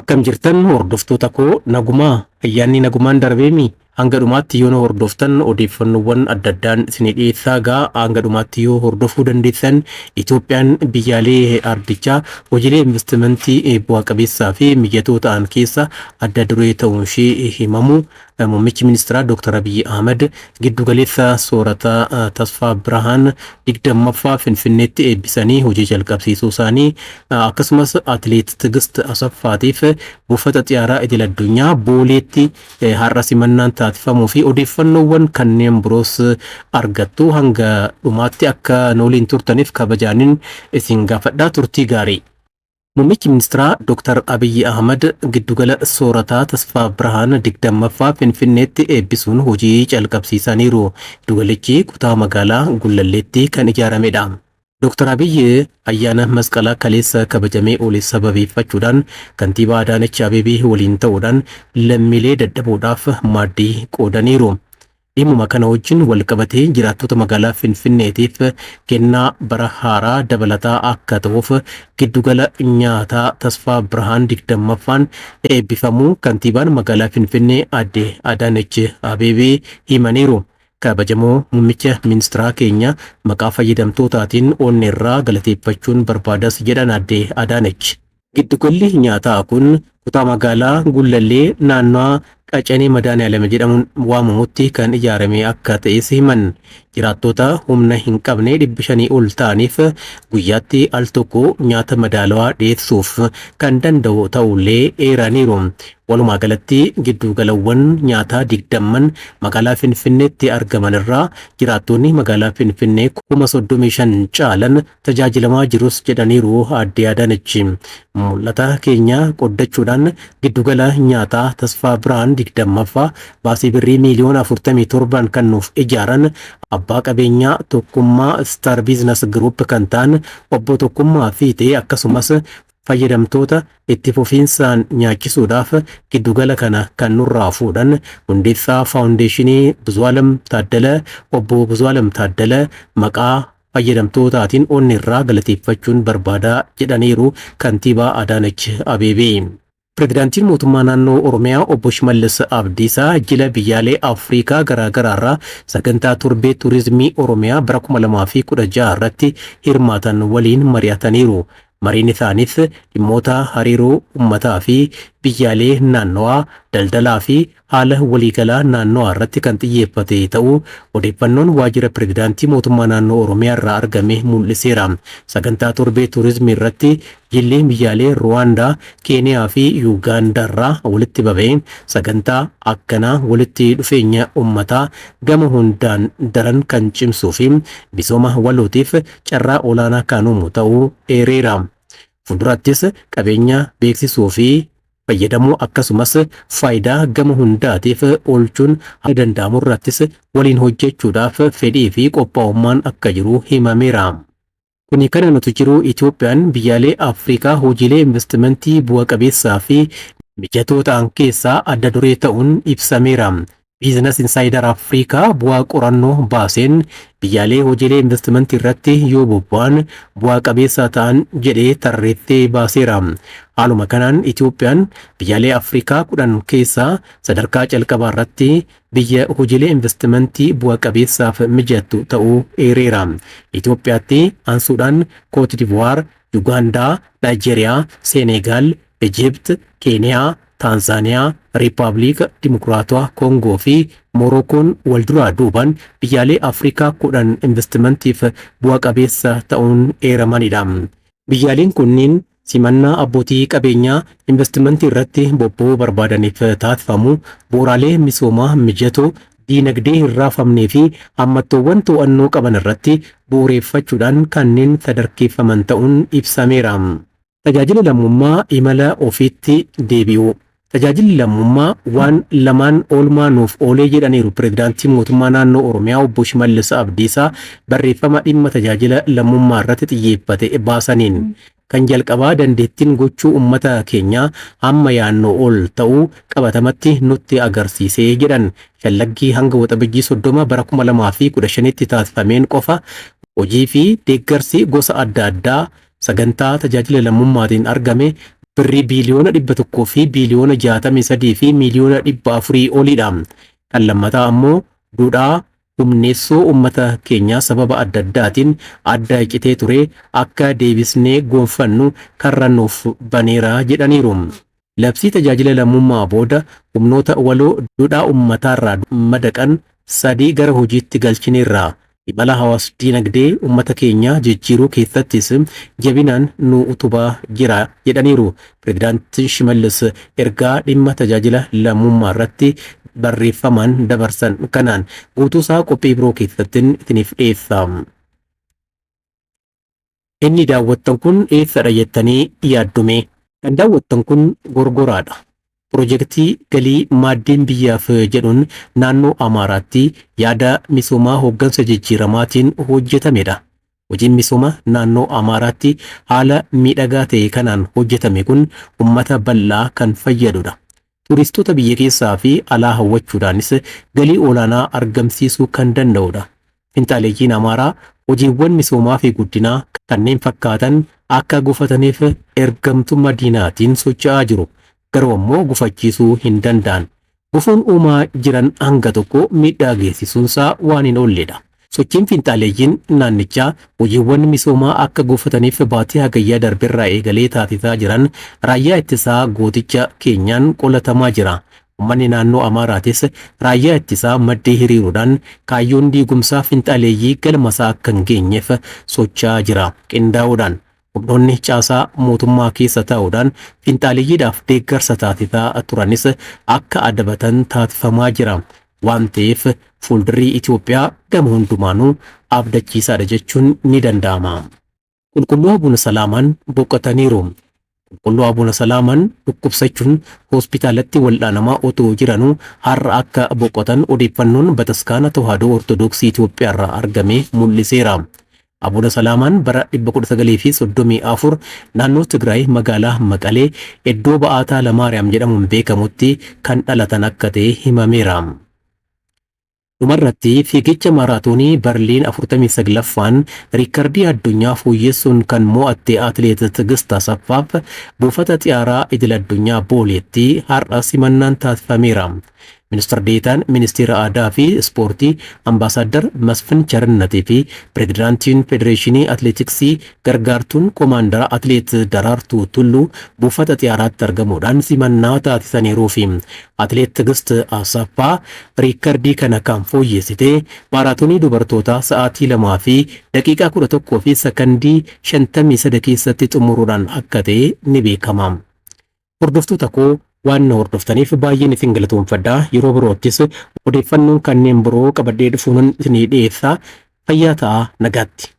Akkam jirtan hordoftoota koo, nagumaa? Ayyaanni nagumaan darbeemi? Hanga dhumaatti yoo nu hordoftan odeeffannoowwan adda addaan isinii dhiyeessaa gaa hanga dhumaatti yoo hordofuu dandeessan. Itoophiyaan biyyaalee ardichaa hojiilee investimentii bu'a qabeessaa fi mijatoo ta'an keessa adda duree ta'uun ishee himamu. Muummichi ministeeraa Dr. Abiyyi Ahmad giddugaleessa soorataa Tasfaa Birhaan 20ffaa Finfinneetti eebbisanii hojii jalqabsiisuu isaanii, akkasumas atileet Tigist Asaffaatiif buufata xiyyaaraa idil addunyaa Booleetti har'a simannaan taasifamuu fi odeeffannoowwan kanneen biroos argattu. Hanga dhumaatti akka nu waliin turtaniif kabajaanin isin gaafadhaa. Turtii gaarii. Muummichi ministeeraa Dr. Abiyyi Ahmad giddugala soorataa Tasfaa Birhaan 20ffaa Finfinneetti eebbisuun hojii calqabsiisaniiru. Giddugalichi kutaa magaalaa Gullalleetti kan ijaaramedha. Dr. Abiyyi ayyaana masqalaa kaleessa kabajamee oole sababeeffachuudhaan kantiibaa Adaanech Abeebee waliin ta'uudhaan lammiilee dadhaboodhaaf maaddii qoodaniiru. Dhimuma kana wajjin wal qabatee jiraattota magaalaa Finfinneetiif kennaa bara haaraa dabalataa akka ta'uuf giddugala nyaataa Tasfaa Birhaan 20ffaan eebbifamuu kantiibaan magaalaa Finfinnee aadde Adaanech Abeebee himaniiru. Kabajamoo muummicha ministeeraa keenya maqaa fayyadamtootaatiin onneerraa galateeffachuun barbaadas jedhan aadde Adaanech. Giddugalli nyaataa kun kutaa magaalaa Gullallee naannoo Qacanee Madaani'alem jedhamuun waamamutti kan ijaarame akka ta'es himan. Jiraattota humna hin qabne 500 ol ta'aniif guyyaatti al tokko nyaata madaalawaa dhiyeessuuf kan danda'u ta'ullee eeraniiru. Walumaa galatti giddugalawwan nyaataa 20 magaalaa Finfinneetti argaman irraa jiraattonni magaalaa Finfinnee 35,000 caalan tajaajilamaa jirus jedhaniiru aadde Adaanech. Mul'ata keenya qoddachuudhaan giddugala nyaataa Tasfaa Birhaan 20ffaa baasii birrii miiliyoona 47 kan nuuf ijaaran abbaa qabeenyaa Tokkummaa Star Business Group kan ta'an obbo Tokkummaa Fiixee, akkasumas fayyadamtoota itti fufiinsaan nyaachisuudhaaf giddugala kana kan nurraa fuudhan hundeessaa faawundeeshinii Buzuu'aalam Taaddala obbo Buzuu'aalam Taaddala maqaa fayyadamtootaatiin onnirraa galateeffachuun barbaadaa jedhaniiru kantiibaa Adaanech Abeebee. Pireezidaantiin mootummaa naannoo Oromiyaa obbo Shimallis Abdiisaa jila biyyaalee Afrikaa garaagaraarraa sagantaa torbee turizimii Oromiyaa bara 2016 irratti hirmaatan waliin mari'ataniiru. Mariin isaanis dhimmoota hariiroo uummataa fi biyyaalee naannawaa, daldalaa fi haala waliigalaa naannawaa irratti kan xiyyeeffate ta'uu odeeffannoon waajjira pireezidaantii mootummaa naannoo Oromiyaa irraa argame mul'iseera. Sagantaa torbee turizimii irratti jilli biyyaalee Ruwaandaa, Keeniyaa fi Yuugaandaa irraa walitti baba'een sagantaa akkanaa walitti dhufeenya uummataa gama hundaan daran kan cimsuu fi misooma walootiif carraa olaanaa kan uumu ta'uu eereera. Fuuldurattis qabeenya beeksisuu fi fayyadamuu akkasumas faayidaa gama hundaatiif oolchuun haala danda'amu irrattis waliin hojjechuudhaaf fedhii fi qophaa'ummaan akka jiru himameera. Kuni kana nuti jiru Itoophiyaan biyyaalee Afrikaa hojiilee investimentii bu'a qabeessaa fi mijatoo ta'an keessaa adda duree ta'uun ibsameera. Business Insider Afrikaa bu'aa qorannoo baaseen biyyaalee hojiilee investimentii irratti yoo bobba'an bu'aa qabeessa ta'an jedhee tarreessee baaseera. Haaluma kanaan Itoophiyaan biyyaalee Afrikaa 10 keessaa sadarkaa calqabaa irratti biyya hojiilee investimentii bu'a qabeessaaf mijattu ta'uu eereera. Itoophiyaatti aansuudhaan Koot Divuwaar, Yugaandaa, Naayijeeriyaa, Seeneegaal, Ijipt, Keeniyaa, Taanzaaniyaa, Riippaabilika Dimokiraatawaa Koongoo fi Morookoon wal duraa duubaan biyyaalee Afrikaa 10 investimentiif bu'a qabeessa ta'uun eeramanidha. Biyyaaleen kunniin simannaa abbootii qabeenyaa investimentii irratti bobba'uu barbaadaniif taasifamu, bu'uuraalee misoomaa mijatoo, diinagdee hin raafamnee fi hammattoowwan to'annoo qaban irratti bu'uureeffachuudhaan kanneen sadarkeeffaman ta'uun ibsameera. Tajaajila lammummaa imala ofiitti deebi'uu. Tajaajilli lammummaa waan lamaan oolmaa nuuf oolee jedhaniiru pireezidaantiin mootummaa naannoo Oromiyaa obbo Shimallis Abdiisaa barreeffama dhimma tajaajila lammummaa irratti xiyyeeffate baasaniin. Kan jalqabaa dandeettiin gochuu uummata keenyaa hamma yaannoo ol ta'uu qabatamatti nutti agarsiisee jedhan. Shallaggii hanga Waxabajjii 30 bara 2015tti taasifameen qofa hojii fi deeggarsi gosa adda addaa sagantaa tajaajila lammummaatiin argame Birrii biiliyoona 100 fi biiliyoona 63 fi miiliyoona 400 oliidha. Kan lammataa ammoo duudhaa humneessoo uummata keenyaa sababa adda addaatiin adda citee ture akka deebisnee goonfannu karra nuuf baneera jedhaniiru. Labsii tajaajila lammummaa booda humnoota waloo duudhaa uummataarraa madaqan 3 gara hojiitti galchineerra. Imala hawaas diinagdee uummata keenyaa jijjiiruu keessattis jabinaan nu utubaa jira jedhaniiru. Pireezidaantii Shimallis ergaa dhimma tajaajila lammummaa irratti barreeffamaan dabarsan kanaan guutuusaa qophii biroo keessatti isiniif dhiyeessa. Inni daawwattan kun eessadha jettanii yaaddume? Kan daawwattan kun Gorgoraadha. Pirojektii galii maaddeen biyyaaf jedhuun naannoo Amaaraatti yaada misoomaa hooggansa jijjiiramaatiin hojjetamedha. Hojiin misooma naannoo Amaaraatti haala miidhagaa ta'e kanaan hojjetame kun uummata bal'aa kan fayyadudha. Turistoota biyya keessaa fi alaa hawwachuudhaanis galii olaanaa argamsiisuu kan danda'udha. Finxaaleeyyiin Amaaraa hojiiwwan misoomaa fi guddinaa kanneen fakkaatan akka gufataniif ergamtummaa diinaatiin socho'aa jiru. Garuu ammoo gufachiisuu hin danda'an. Gufuun uumaa jiran hanga tokko miidhaa geessisuunsaa waan hin oolledha. Sochiin finxaaleeyyiin naannichaa hojiiwwan misoomaa akka gufataniif baatii hagayyaa darberraa eegalee taasisaa jiran raayyaa ittisaa gooticha keenyaan qolatamaa jira. Uummanni naannoo Amaaraatis raayyaa ittisaa maddii hiriiruudhaan kaayyoon diigumsaa finxaaleeyyii galmasaa akka hin geenyeef socho'aa jira. Qindaa'uudhaan humnoonni caasaa mootummaa keessa taa'uudhaan finxaaleeyyiidhaaf deeggarsa taasisaa turanis akka adabatan taasifamaa jira. Waan ta'eef fuuldurri Itoophiyaa gama hundumaanuu abdachiisaadha jechuun ni danda'ama. Qulqulluu Abuna Salaamaan boqotaniiru. Qulqulluu Abuna Salaamaan dhukkubsachuun hospitaalatti wal'aanamaa otoo jiranuu har'a akka boqotan odeeffannoon bataskaana Tawaahidoo Ortodoksii Itoophiyaa irraa argame mul'iseera. Abuna Salaamaan bara 1934 naannoo Tigraay magaalaa Maqalee iddoo Ba'aataa Lamaariyaam jedhamuun beekamutti kan dhalatan akka ta'e himameera. Dhumarratti fiigicha maaraatoonii Berliin 49ffaan riikardii addunyaa fooyyessuun kan mo'atte atileet Tigist Asaffaaf buufata xiyyaaraa idil addunyaa Booleetti har'a simannaan taasifameera. Ministar Deetaan Ministeera Aadaa fi Ispoortii Ambaasaddar Masfin Charnatii fi Pireezidaantiin Federeeshinii Atileetiksii gargaartuun Koomaandara Atileet Daraartuu Tulluu buufata xiyyaaraatti argamuudhaan simannaa taasisaniiru fi Atileet Tigist Asaffaa riikardii kana kan fooyyessite maaraatoonii dubartootaa sa'aatii 2 fi daqiiqaa 11 fi sakandii 53 keessatti xumuruudhaan akka ta'e ni beekama. Hordoftoota koo waan na hordoftaniif baay'een isin galatoomfadha. Yeroo biroottis odeeffannoon kanneen biroo qabadhee dhufuun isinii dhiyeessa. Fayyaa ta'aa, nagaatti.